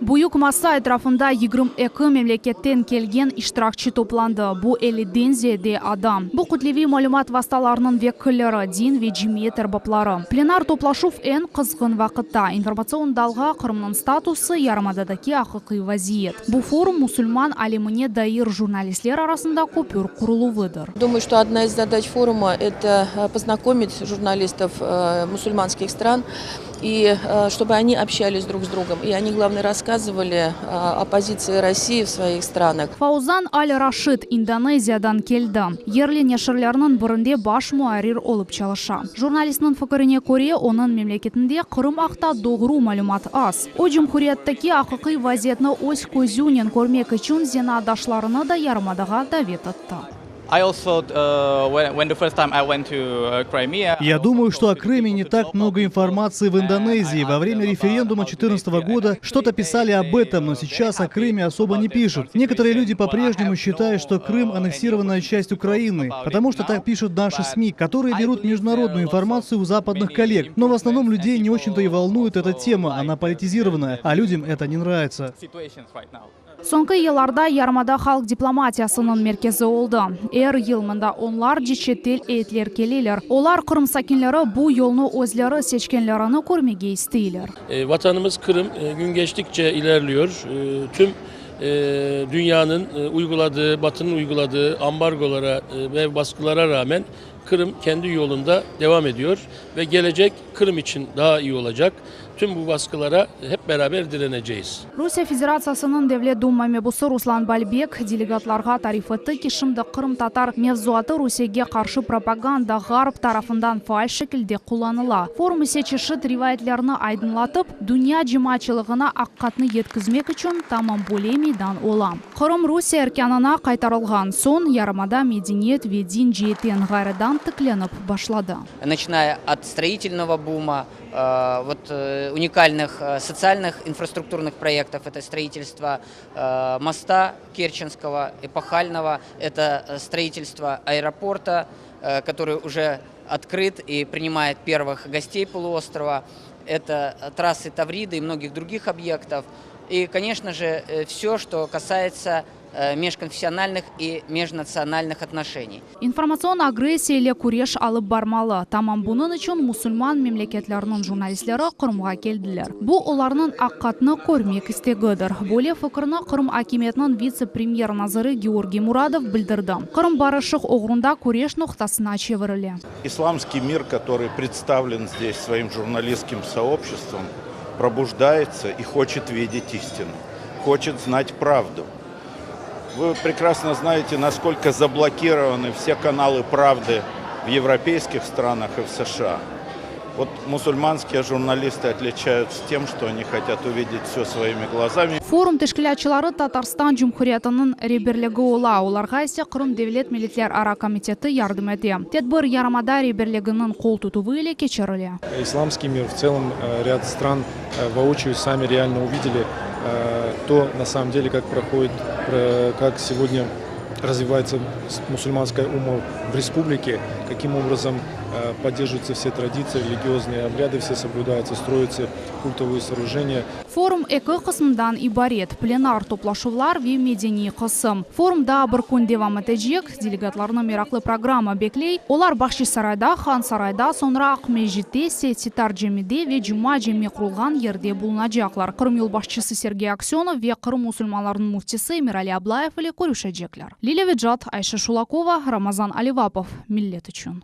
Büyük masa etrafında 22 memleketten kelgen iştirakçi toplandı, bu 50-den ziyade adam. Bu kütleviy malümat vastalarınıñ vekilleri, din ve cemiyet erbapları. Plenar toplaşuv eñ qızğın vaqıtta, informatsion dalğa, Qırımnıñ statusı, yarımadadaki aqiqiy vaziyet. Bu forum musulman alemine dair jurnalistler arasında köpür quruluvıdır. Думаю, что одна из задач форума – это познакомить журналистов мусульманских стран, и чтобы они общались друг с другом, и они, главное, рассказывали о позиции России в своих странах. Фаузан Аль-Рашид Indoneziyadan keldi. Yerli neşirlerniñ birinde baş muarrir olıp çalışa. Jurnalistniñ fikrine köre, onıñ memleketinde Qırım aqta doğru malümat az. O, cumhuriyetteki aqiqiy vaziyetni öz közünen körmek içün zenaatdaşlarını da yarımadağa davet etti. I also, when the first time I went to Crimea, Я думаю, что о Крыме не так много информации в Индонезии. Во время референдума 2014 года что-то писали об этом, но сейчас о Крыме особо не пишут. Некоторые люди по-прежнему считают, что Крым – аннексированная часть Украины, потому что так пишут наши СМИ, которые берут международную информацию у западных коллег. Но в основном людей не очень-то и волнует эта тема, она политизированная, а людям это не нравится. Situations right now. Soñki yıllarda yarımada halq diplomatiyasınıñ merkezi oldı. Er yıl mında onlarca çetel eyetler keleler. Olar Qırım sakinleri bu yolnı özleri seçkenlerini körmege isteyler. Vatanımız Kırım gün geçtikçe ilerliyor. Tüm dünyanın uyguladığı, Batı'nın uyguladığı ambargolara ve baskılara rağmen Kırım kendi yolunda devam ediyor ve gelecek Kırım için daha iyi olacak. Tüm bu baskılara hep beraber direneceğiz. Rusiye Federatsiyasınıñ Devlet Duma mebusı Ruslan Balbek delegatlarğa tarif etti ki, şimdi qırımtatar mevzuatı Rusiyege qarşı propaganda Ğarp tarafından faal şekilde qullanıla. Forum ise çeşit rivayetlerni aydınlatıp, dünya cemaatçılığına aqiqatnı yetkizmek içün tamam böyle meydan ola. Qırım Rusiye erkânına qaytarılğan soñ yarımada medeniyet ve din ceetten ğayrıdan tiklenip başladı. Начиная от строительного бума, вот уникальных социальных инфраструктурных проектов, это строительство моста Керченского, эпохального, это строительство аэропорта, который уже открыт и принимает первых гостей полуострова, это трассы Тавриды и многих других объектов. И, конечно же, все, что касается межконфессиональных и межнациональных отношений. İnformatsion agressiya ile küreş alıp barmalı. Tamam bunıñ içün musulman memleketleriniñ jurnalistleri Qırımğa keldiler. Bu olarnıñ aqiqatnı körmek istegidir. Böyle fikirni Qırım akimiyetiniñ vitse-premyer naziri Georgiy Muradov bildirdi. Qırım barışıq oğrunda küreş noqtasına çevirile. Исламский мир, который представлен здесь своим журналистским сообществом, пробуждается и хочет видеть истину, хочет знать правду. Вы прекрасно знаете, насколько заблокированы все каналы правды в европейских странах и в США. Вот мусульманские журналисты отличаются тем, что они хотят увидеть все своими глазами. Forum teşkilâtçıları Tatarstan Cumhuriyetiniñ reberligi ola, olarğa ise Qırım Devlet Milletlerara komiteti yardım ete. Tedbir yarımada reberliginiñ qol tutuvı ile keçirile. Исламский мир, в целом ряд стран воочию сами реально увидели то, на самом деле, как проходит, как сегодня развивается мусульманская умма в республике, каким образом поддерживаются все традиции, религиозные обряды все соблюдаются, строятся культовые сооружения. Forum eki qısımdan ibaret: plenar toplaşuvlar ve medeniy qısım. Forum daa bir kün devam etecek, delegatlarnı meraqlı programma bekley. Olar Bağçasarayda, Hansarayda, soñra Aqmescitte, Seyt-Settar camide ve Cuma cami qurulğan yerde bulunacaqlar. Qırım yolbaşçısı Sergey Aksönov ve Qırım musulmanlarınıñ müftisi Emirali Ablayev ile körüşecekler. Lilâ Vecat, Ayşe Şulakova, Ramazan Alivapov, Millet içün.